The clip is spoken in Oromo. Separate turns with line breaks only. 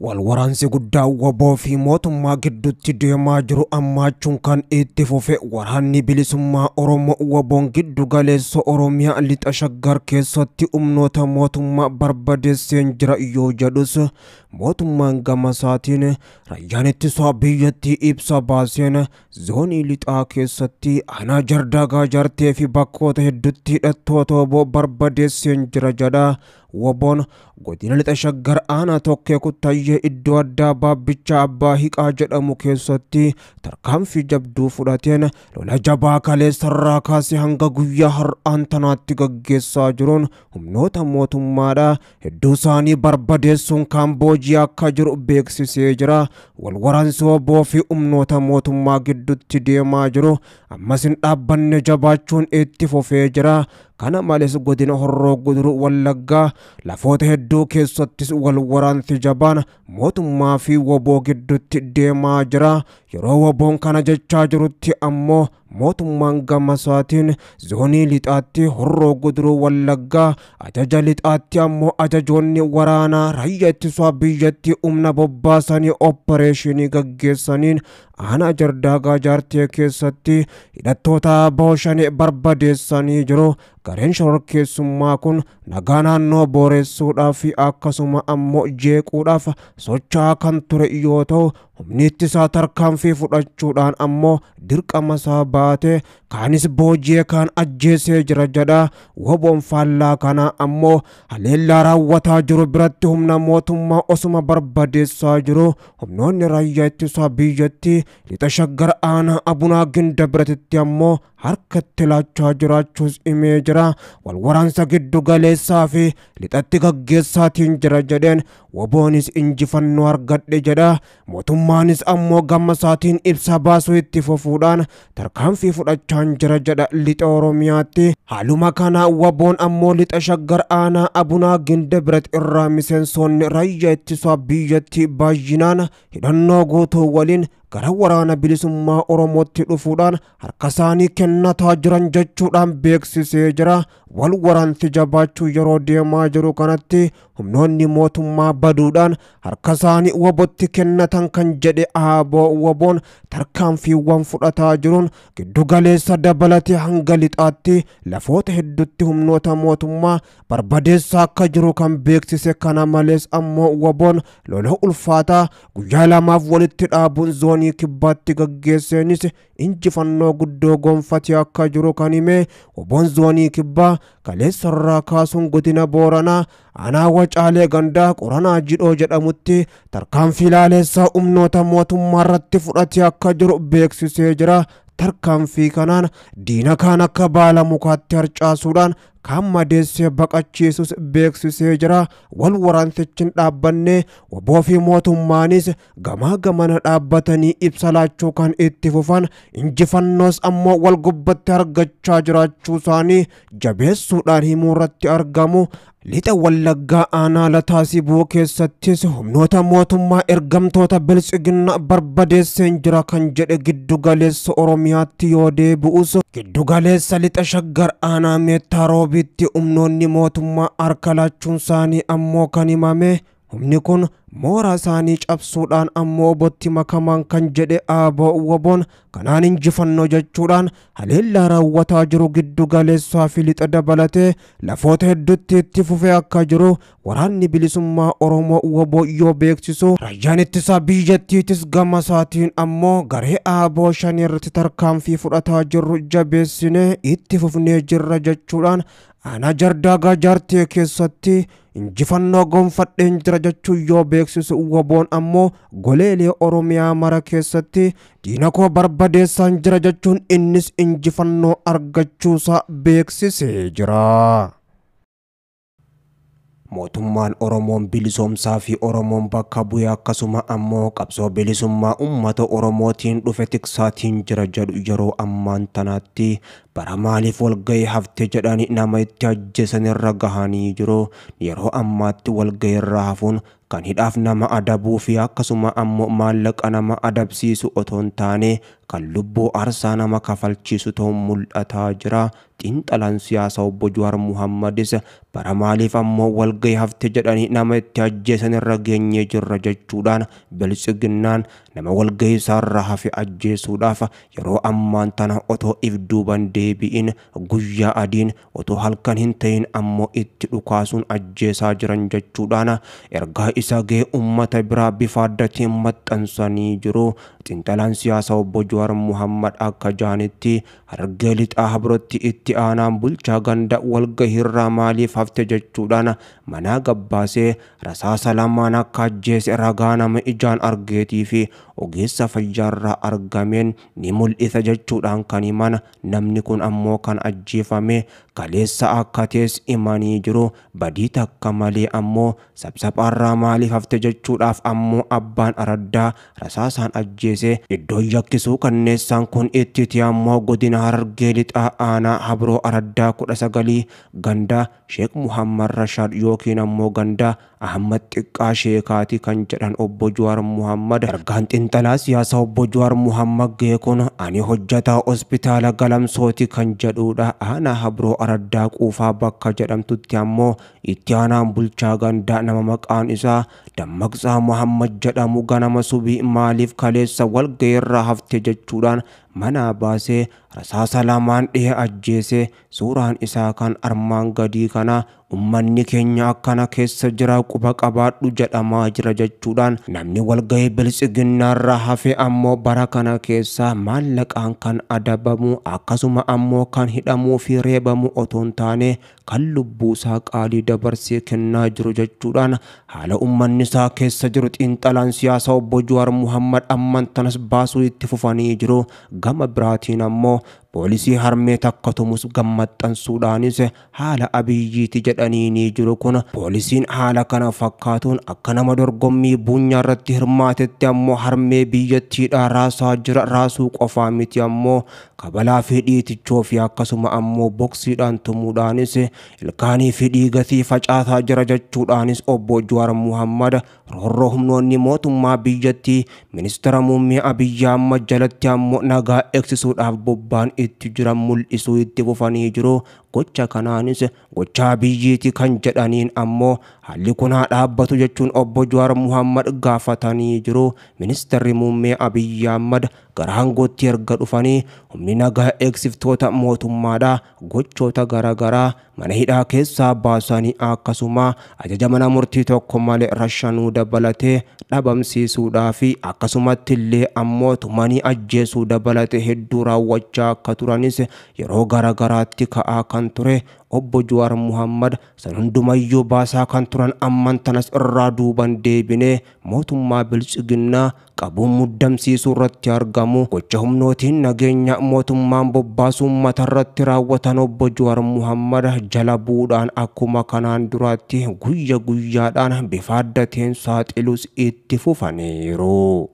Walwaraansi guddaa WBO fi mootummaa gidduutti deemaa jiru ammaachuun kan itti fufe waraanni bilisummaa Oromoo WBOn giddu galeessa Oromiyaa lixa Shaggar keessatti humnoota mootummaa barbadeesseen jira yoo jedhus mootummaan gama isaatiin raayyaan ittisaa biyyattii ibsa baaseen zoonii lixaa keessatti aanaa Jardaagaa Jaartee fi bakkoota hedduutti hidhattoota WBO barbadeesseen jira jedha. WBOn godina lixa Shaggar aanaa Tokkee Kuttayyee iddoo addaa Baabbichaa Abbaa Hiqaa jedhamu keessatti tarkaanfii jabduu fudhateen lola jabaa kaleessarraa kaasee hanga guyyaa har'aan tanaatti gaggeessaa jiruun humnoota mootummaadha hedduu isaanii barbadeessuun kaan booji'aa akka jiru beeksisee jira. Walwaraansi WBO fi humnoota mootummaa gidduutti deemaa jiru ammas hin dhaabbanne jabaachuun itti fufee jira. Kana malees godina Horroo Guduruu Wallaggaa lafoota hedduu keessattis walwaraansi jabaan mootummaa fi WBO gidduutti deemaa jira. Yeroo WBOn kana jechaa jirutti ammoo mootummaan gama isaatiin zoonii lixaatti Horroo Guduruu Wallaggaa ajaja lixaatti ammoo ajajoonni waraanaa raayyaa ittisaa biyyattii humna bobbaasanii oppareeshinii gaggeessaniin aanaa Jardaagaa Jaartee keessatti hidhattoota ABO Shanee barbadeessanii jiru. Gareen shororkeessummaa kun nagaa naannoo booressuudhaaf fi akkasuma ammoo jeequudhaaf socho'aa kan ture yoo ta'u humni ittisaa tarkaanfii fudhachuudhaan ammoo dirqama isaa baatee kaanis booji'ee kaan ajjeesee jira jedha. WBOn faallaa kanaa ammoo haleellaa raawwataa jiru biratti humna mootummaa osuma barbadeessaa jiru humnoonni raayyaa ittisaa biyyattii lixa Shaggar aanaa Abunaa Ginda biratti ammoo harkatti laachaa jiraachuus himee jira. Walwaraansa giddu galeessaa fi lixatti gaggeessaatiin jira jedheen WBOnis injifannoo argadhe jedha. Mootummaanis ammoo gama isaatiin ibsa baasuu itti fufuudhaan tarkaanfii fudhachaa jira jedha lixa Oromiyaatti. Haaluma kana WBOn ammoo lixa Shaggar aanaa Abunaa Ginda biratti irraa miseensonni raayyaa ittisaa biyyattii baay'inaan hidhannoo guutuu waliin gara waraana bilisummaa Oromootti dhufuudhaan harka isaanii kennataa jiran jechuudhaan beeksisee jira. Wal waraansi jabaachuu yeroo deemaa jiru kanatti humnoonni mootummaa baduudhaan harka isaanii WBOtti kennatan kan jedhe ABO WBOn tarkaanfiiwwan fudhataa jiruun giddu galeessa dabalatee hanga lixaatti lafoota hedduutti humnoota mootummaa barbadeessaa akka jiru kan beeksise. Kana malees ammoo WBOn lola ulfaataa guyyaa lamaaf walitti dhaabuun zoonii kibbaatti gaggeesseenis injifannoo guddoo gonfatee akka jiru kan hime WBOn zoonii kibbaa kaleessarraa kaasuun godina Booranaa aanaa Wacaalee gandaa Qoranaa Jidhoo jedhamutti tarkaanfii laaleessaa humnoota mootummaa irratti fudhatee akka jiru beeksisee jira. Tarkaanfii kanaan diina kaan akka baala mukaatti harcaasuudhaan kaan madeessee baqachiisus beeksisee jira. Wal waraansichi hin dhaabbanne WBO fi mootummaanis gamaa gamana dhaabbatanii ibsa laachuu kan itti fufan injifannoos ammoo wal gubbatti argachaa jiraachuu isaanii jabeessuudhaan himuu irratti argamu. Lixa Wallaggaa aanaa Lataa Sibuu keessattis humnoota mootummaa ergamtoota biltsiginnaa barbadeesseen jira kan jedhe giddu galeessa Oromiyaatti yoo deebi'us giddu galeessa lixa Shaggar aanaa Meettaa Roobiitti humnoonni mootummaa harka laachuun isaanii ammoo kan himame. Humni kun mooraa isaanii cabsuudhaan ammoo botti makamaan kan jedhe ABO WBOn kanaan injifannoo jechuudhaan haleellaa raawwataa jiru giddu galeessaa fi lixa dabalatee lafoota hedduutti itti fufee akka jiru waraanni bilisummaa Oromoo WBO yoo beeksisu raayyaan ittisaa biyyattiitis gama isaatiin ammoo garee ABO Shanee irratti tarkaanfii fudhataa jirru jabeessinee itti fufnee jirra jechuudhaan aanaa Jardaagaa Jaartee keessatti injifannoo gonfadheen jira jechuun yoo beeksisu WBOn ammoo goleelee Oromiyaa mara keessatti diina koo barbadeessaan jira jechuun innis injifannoo argachuusaa beeksisee jira. Mootummaan Oromoon bilisoomsaa fi Oromoon bakka bu'ee akkasuma ammoo qabsoo bilisummaa uummata Oromootiin dhufe tiksaatiin jira jedhu yeroo ammaan tanaatti bara maaliif walgahii hafte jedhanii nama itti ajjeesan irra gahanii jiru. Yeroo ammaatti walgahii irra hafuun kan hidhaaf nama adabuu fi akkasuma ammoo maallaqa nama adabsiisu otoo hin taane kan lubbuu aarsaa nama kafalchiisu ta'uun mul'ataa jira. Xiinxalaan siyaasaa obbo Jawaar Muhammadis bara maaliif ammoo walgahii hafte jedhanii nama itti ajjeesan irra geenyee jirra jechuudhaan biltsiginnaan nama walgahii isaarra hafe ajjeesuudhaaf yeroo ammaan tana otoo if duuban deebi'in guyyaa adiin otoo halkan hin ta'in ammoo itti dhukaasuun ajjeesaa jiran jechuudhaan ergaa isa gahee uummata biraa bifa addatiin maxxansanii jiru. Xiinxalaan siyaasaa obbo Jawaar Muhammad akka jaanitti Harargee Lixaa Habrotti itti aanaan bulchaa ganda walgahiirraa maaliif hafte jechuudhaan manaa gabbaasee rasaasa lamaan akka ajjeese ragaa nama ijaan argeetii fi ogeessa fayyaarraa argameen ni mul'isa jechuudhaan kan himan. Namni kun ammoo kan ajjeefame kaleessa akka ta'es himanii jiru. Badii takka malee ammoo sabsaphaarraa maaliif hafte jechuudhaaf ammoo abbaan araddaa rasaasaan ajjeese. Iddoo yakkisuu kanneessaan kun itti ammoo godina Harargee Lixaa aanaa Habroo araddaa 19 ganda Sheek Muhammad Rashaad yookiin ammoo ganda Ahmad Xiqqaa Sheekaati kan jedhan obbo Jawaar Muhammad. Ergaan xiinxalaa siyaasaa obbo Jawaar Muhammad ga'e kun ani hojjetaa hospitaala Galamsooti kan jedhudha. Aanaa Habroo araddaa Quufaa bakka jedhamtutti ammoo itti aanaan bulchaa gandaa nama maqaan isaa Dammaqsaa Muhammad jedhamu ganama subii maaliif kaleessa walgahiirraa hafte jechuudhaan manaa baasee rasaasa lamaan dhihe ajjeese. Suuraan isaa kan armaan gadii kana ummanni keenya akkana keessa jira quba qabaadhu jedhamaa jira jechuudhaan namni walgahii biltsiginnaarraa hafe ammoo bara kana keessa maallaqaan kan adabamu akkasuma ammoo kan hidhamuu fi reebamu otoo hin taane kan lubbuusaa qaalii dabarsee kennaa jiru jechuudhaan haala ummanni isaa keessa jiru xiinxalaan siyaasaa obbo Jawaar Muhammad amman tanas baasuu itti fufanii jiru. Gama biraatiin ammoo poolisii harmee takka tumus gammaxxansuudhaanis haala Abiyyiiti jedhanii ni jiru. Kun poolisiin haala kana fakkaatuun akka nama dorgommii buunyaa irratti hirmaatetti ammoo harmee biyyattiidhaa raasaa jira. Raasuu qofaa miti ammoo kabalaa fi dhiitichoo fi akkasuma ammoo boksiidhaan tumuudhaanis ilkaanii fi dhiigatii facaasaa jira jechuudhaanis obbo Jawaar Muhammad roorroo humnoonni mootummaa biyyattii ministeera muummee Abiyyi Ahmad jalatti ammoo nagaa eegsisuudhaaf bobba'an itti jiran mul'isuu itti fufanii jiru. Gocha kanaanis gocha Abiyyiiti kan jedhaniin ammoo haalli kun haa dhaabbatu jechuun obbo Jawaar Muhammad gaafatanii jiru. Ministeerri muummee Abiyyi Ahmad gara aangootti erga dhufanii humni nagaa eegsiftoota mootummaadhaa gochoota garaagaraa mana hidhaa keessaa baasanii akkasuma ajaja mana murtii tokko malee rashanuu dabalatee dhabamsiisuudhaa fi akkasumatti illee ammoo tumanii ajjeesuu dabalatee hedduu raawwachaa akka turanis yeroo garaagaraatti ka'aa kan ture obbo Jawaar Muhammad san hundumayyuu baasaa kan turan amman tanas irraa duuban deebinee mootummaa biltsiginnaa qabuun muddamsiisuu irratti argamu. Gocha humnootiin nageenya mootummaan bobbaasuu uummata irratti raawwatan obbo Jawaar Muhammad jala bu'uudhaan akkuma kanaan duraatti guyya guyyaadhaan bifa adda ta'een saaxilus itti fufaniiru.